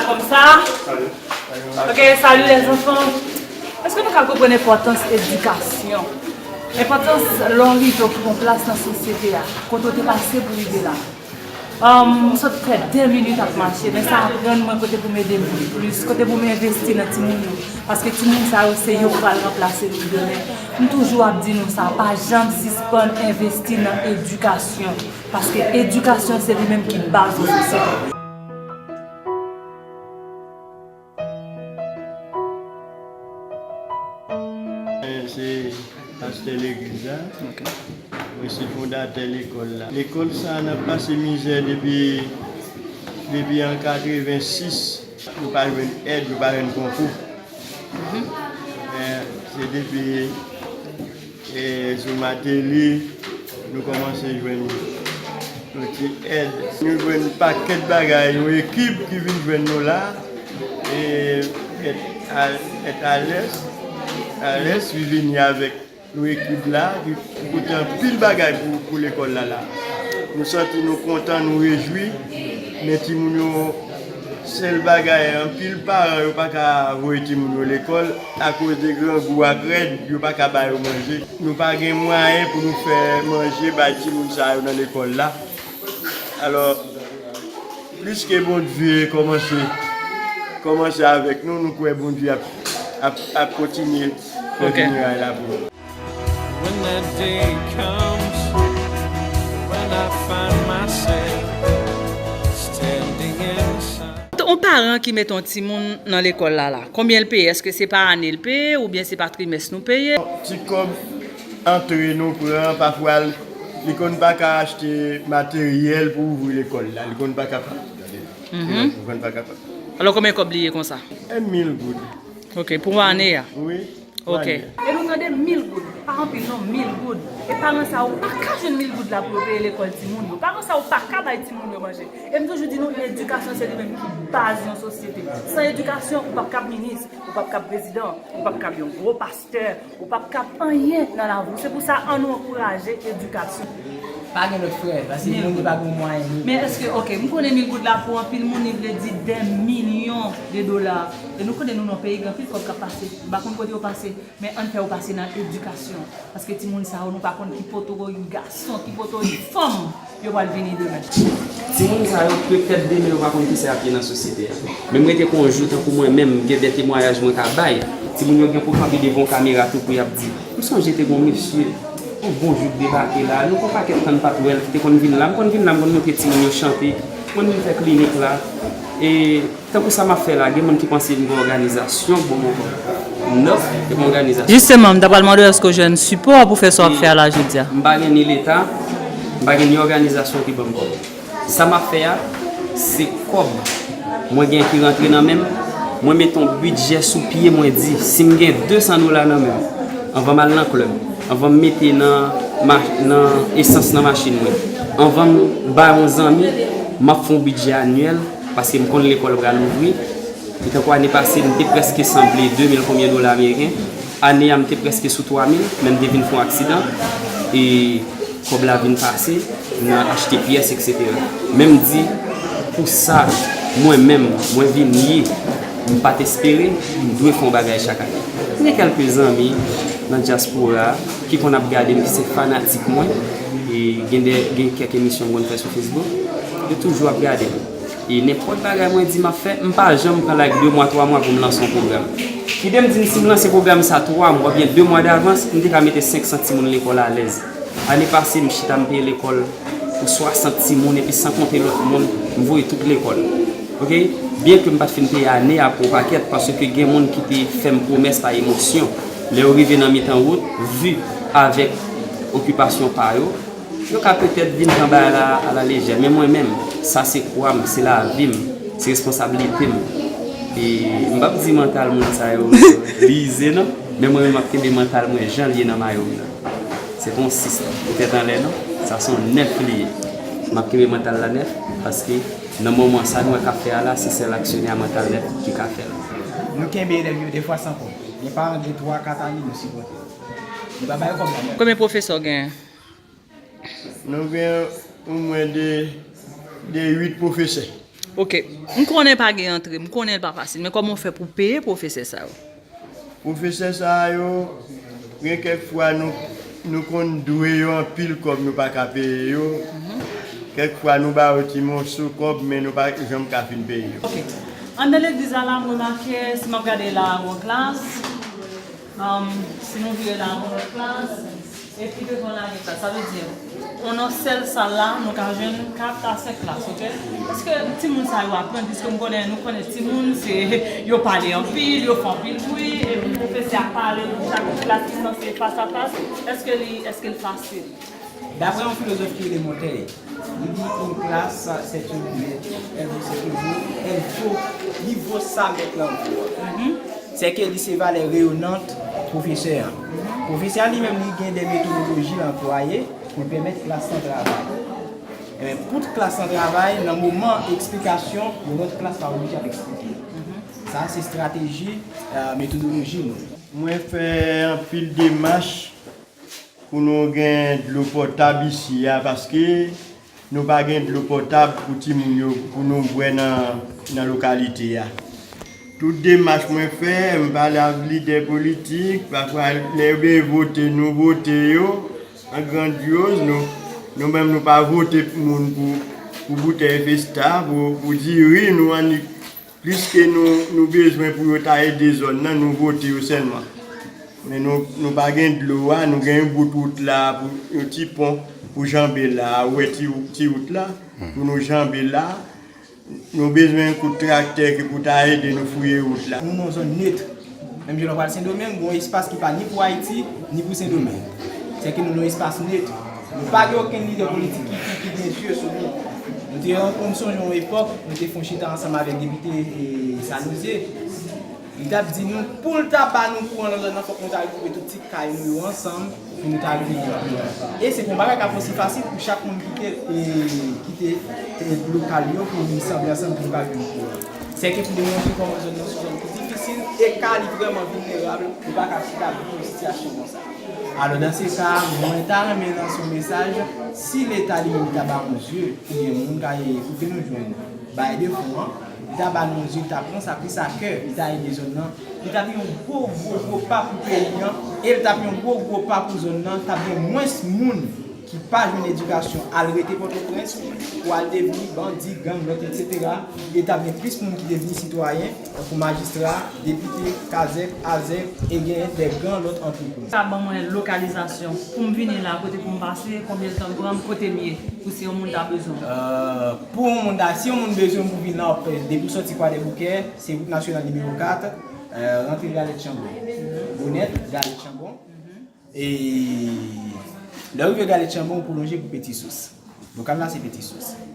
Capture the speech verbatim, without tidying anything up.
Kòmsa. Ok, salut les enfants. Èske nou ka konprann enpòtans edikasyon? Enpòtans lè w rive okipe yon plas nan sosyete a, kote w te pase pou w rive la. Um, m sot fè de minit ap mache, men sa aprann mwen kote pou m ede moun plis, kote pou m envesti nan timoun yo. Paske timoun sa yo se yo k pral ranplase nou demen. M toujou ap di nou sa, pa janm sispann envesti nan edikasyon. Paske edikasyon se li menm ki baz yon sosyete. Mwen se pastè legliz la. Ok. Mwen se fondatè lekòl la. Lekòl sa a, n ap pase mizè depi, depi an katrevensis. Nou pa jwenn èd, nou pa jwenn konkou. Mhm. Men se depi e sou Mateli, nou kòmanse jwenn yon ti èd. Nou jwenn pakèt bagay, yon ekip ki vin jwenn nou la. E mèt Al-, mèt Alès, Alès ki vini avèk yon ekip la, ki pote anpil bagay pou, pou lekòl la la. Nou santi nou kontan, nou rejwi, men timoun yo, sèl bagay, anpil paran yo pa ka voye timoun yo lekòl akoz de grangou ak rèd, yo pa ka ba yo manje. Nou pa gen mwayen pou nou fè manje bay timoun sa yo nan lekòl la. Alò, plis ke Bondye kòmanse, kòmanse avèk nou, nou kwè Bondye ap, ap, ap kontinye fè Ok. miray la pou nou. When that day comes, when I find myself standing inside. Yon paran ki mete yon timoun nan lekòl la la, konbyen l peye? Èske se pa ane l peye oubyen se pa trimès nou peye? Ti kòb antre nou pran, pafwa l, li konn pa ka achte materyèl pou ouvri lekòl la, li konn pa kapab. Mhm. Li konn pa kapab. Alò, konbyen kòb li ye konsa? E mil goud. Ok, pou ane a? Wi. Ok. E nou tande mil goud. Pa anpil non, mil goud. E paran sa yo pa ka jwenn mil goud la pou yo peye lekòl timoun yo. Paran sa yo pa ka bay timoun yo manje. E m toujou di nou, edikasyon se li menm ki baz yon sosyete. San edikasyon, ou p ap kab minis, ou p ap kab prezidan, ou p ap kab yon gwo pastè, ou p ap kab anyen nan lavi w. Se pou sa, ann nou ankouraje edikasyon. Pa gen lòt frè, paske moun ki pa gen mwayen, li. Men èske, ok, m konnen mil goud la pou anpil moun, li vle di dè milyon de dola. E nou konnen nou nan peyi, gen anpil kòb k ap pase. M pa konn kote yo pase, men ann fè yo pase nan edikasyon. Paske timoun sa yo, nou pa konn ki poto gason, ki poto fanm yo pral vini demen. Timoun sa yo, petèt demen yo pa konn kisa y ap ye nan sosyete a. Men m rete kon yon jou, tankou mwen menm, m gen de temwayaj mwen ka bay. Timoun yo gen pou kanpe devan yon kamera tou pou y ap di. M sonje te gen yon mesye, yon bon jou k debake la. Nou gen yon pakèt tan n pa t wè l, ki te konn vin la. M konn vin la, m konn montre timoun yo chante. M konn vin fè klinik la. E tankou sa m ap fè la, gen moun ki panse m gen òganizasyon, bon, mwen nèf, e m òganizasyon. Jisteman, m ta pral mande w èske w jwenn sipò pou fè sa w ap fè a la jodi a? M pa gen ni Leta, m pa gen ni òganizasyon ki ban m kòb. Sa m ap fè a, se kòb mwen gen ki rantre nan men m. Mwen mete yon bidjè sou pye, mwen di, si m gen de san dola nan men m, anvan m al nan klèb, anvan m mete nan ma-, nan esans nan machin mwen, anvan m ba yon zanmi, m ap fè yon bidjè anyèl, paske m konn lekòl pral ouvri. E tankou ane pase, m te prèske sanble de mil konbyen dola ameriken. Ane a, m te prèske sou twa mil, men m te vin fè yon aksidan. E kòb la vin pase, nan achte pyès, etsetera. Men m di, pou sa, mwen menm, mwen vin ye, m pa t espere, m dwe fè yon bagay chak ane. M gen kèlke zanmi nan dyaspora ki konn ap gade m, ki se fanatik mwen, e gen de, gen kèk emisyon m konn fè sou Facebook, yo toujou ap gade m. E nenpòt bagay mwen di m ap fè, m pa janm pran like de mwa, twa mwa pou m lanse yon pwogram. Kite m di n si m lanse pwogram sa twa mwa oubyen de mwa davans, m te ka mete senk san timoun lekòl alèz. Ane pase, m chita m peye lekòl pou swasant timoun epi san konte lòt moun, m voye tout lekòl. Oke? Byenke m pa t fin peye ane a pou yon pakèt, paske gen moun ki te fè m pwomès pa emosyon. Lè yo rive nan mitan wout, vi avèk okipasyon pa yo, yo ka petèt vin pran bagay la alalejè, men mwen menm, sa se kwa m, se lavi m, se responsablite m. E m p ap di mantal moun sa yo brize non, men mwen menm m ap kenbe mantal mwen jan l ye nan mayo m nan. Se pa yon sis ki tèt anlè non, sa se yon nèf li ye. M ap kenbe mantal la nèf, paske nan moman sa nou wè k ap fè a la, se sèl aksyonè a mantal nèf ki ka fè l. Nou kenbe elèv yo defwa san kòb. Gen paran gen twa, kat ane nou sipòte. Nou pa bay kòb la nèf. Konbyen pwofesè w genyen? Nou gen omwen de, de uit pwofesè. Ok, m konnen pa gen antre, m konnen l pa fasil, men kòman w fè pou peye pwofesè sa yo? Pwofesè sa yo, gen kèk fwa nou, nou konn dwe yo anpil kòb, nou pa ka peye yo. Kèk fwa nou ba yo ti moso kòb, men nou pa janm ka fin peye yo. Ok. Anndan legliz la, la, m remake, si m ap gade la, yon klas, um, si nou vire la, yon lòt klas, epi devan la, gen klas. Sa vle di, yon sèl sal la, nou ka jwenn kat a senk klas, ok? Èske timoun sa yo aprann? Piske m konnen, nou konnen timoun, se, yo pale anpil, yo fè anpil bri, epi pwofesè a pale pou chak klas ki sanse fas a fas. Èske li, èske l fasil? Daprè yon filozòf ki rele Montaigne, li di une classe, c'est une bête, elle vaut ce que vaut, elle vaut, li vo sa mèt lan vo a. Sèke li se valè reyonant pwofesè an. Pwofesè a li menm, li gen de metodoloji l anplwaye pou l pèmèt klas lan travay. Ebyen, pou klas lan travay, nan moman eksplikasyon, yon lòt klas pa oblije ap eksplike. Sa se estrateji, eh, metodoloji nou. Mwen fè anpil demach pou nou gen dlo potab isi a, paske nou pa gen dlo potab pou timoun yo, pou nou bwè nan, nan lokalite a. Tout demach mwen fè, m pale ak lidè politik, pafwa lè yo gen vote, nou vote yo an grandyoz, nou, nou menm nou pa vote moun pou, pou boutèy Festa, pou, pou diri, nou annik Pliske nou, nou bezwen pou yo ta ede zòn nan, nou vote yo sèlman. Men nou, nou pa gen dlo a, nou gen yon bout wout la, pou yon ti pon pou janbe la, ou wè ti, ti wout la, pou nou janbe la, nou bezwen yon kout traktè ki pou ta ede nou fouye wout la. Nou nan zòn net. Menm jan lè w pral Sendomeng, gen yon espas ki pa ni pou Ayiti, ni pou Sendomeng. Sèke nou nan yon espas net. Nou pa gen okenn lidè politik ki, ki, ki gen zye sou nou. Nou te, m sonje yon epòk, nou te fè yon chita ansanm avèk depite, e, Sanusi. Li t ap di nou, pou l ta ba nou kouran nan zòn nan, fòk nou ta retwouve tout ti kay nou yo ansanm, pou nou ta rive gen kouran. E se pa yon bagay k ap osi fasil pou chak moun kite, e, kite, e, lokal yo, pou vin sanble ansanm, pou nou ka jwenn kouran. Sèke pou demontre kòman zòn nan se yon zòn ki difisil, e ka li vrèman vilnerab, nou pa ka chita viv yon sitiyasyon konsa. Alò, dans ce cas, mwen ta renmen lanse yon mesaj, si Leta li menm li ta ba yon zye, oubyen moun ka ye kote nou jwenn, bay de fon an, li ta ba nou yon zye, li ta pran sa plis a kè, li ta ede zòn nan, li ta gen yon gwo, gwo, gwo pa pou peyi an, e li ta gen yon gwo, gwo pa pou zòn nan, ta gen mwens moun ki pa jwenn edikasyon al rete Pòtoprens pou al devni bandi, gang, lòt, etsetera. E t ap gen plis moun ki devni sitwayen, tankou majistra, depite, kazèk, azèk, e gen de gran lòt antrepriz. Sa ban mwen lokalizasyon pou m vini la, kote pou m pase, konbyen tan m pran, kote m ye, pou si yon moun ta bezwen. Euh, pou yon moun ta, si yon moun bezwen pou vin la, w ap, depi w soti Kwadèboukè, se wout nasyonal nimewo kat, euh, rantre Galèt Chanbon. Bonèt, Galèt Chanbon. E lè w rive Galèt Chanbon, ou pwolonje pou Peti Sous. Lokal la se Peti Sous.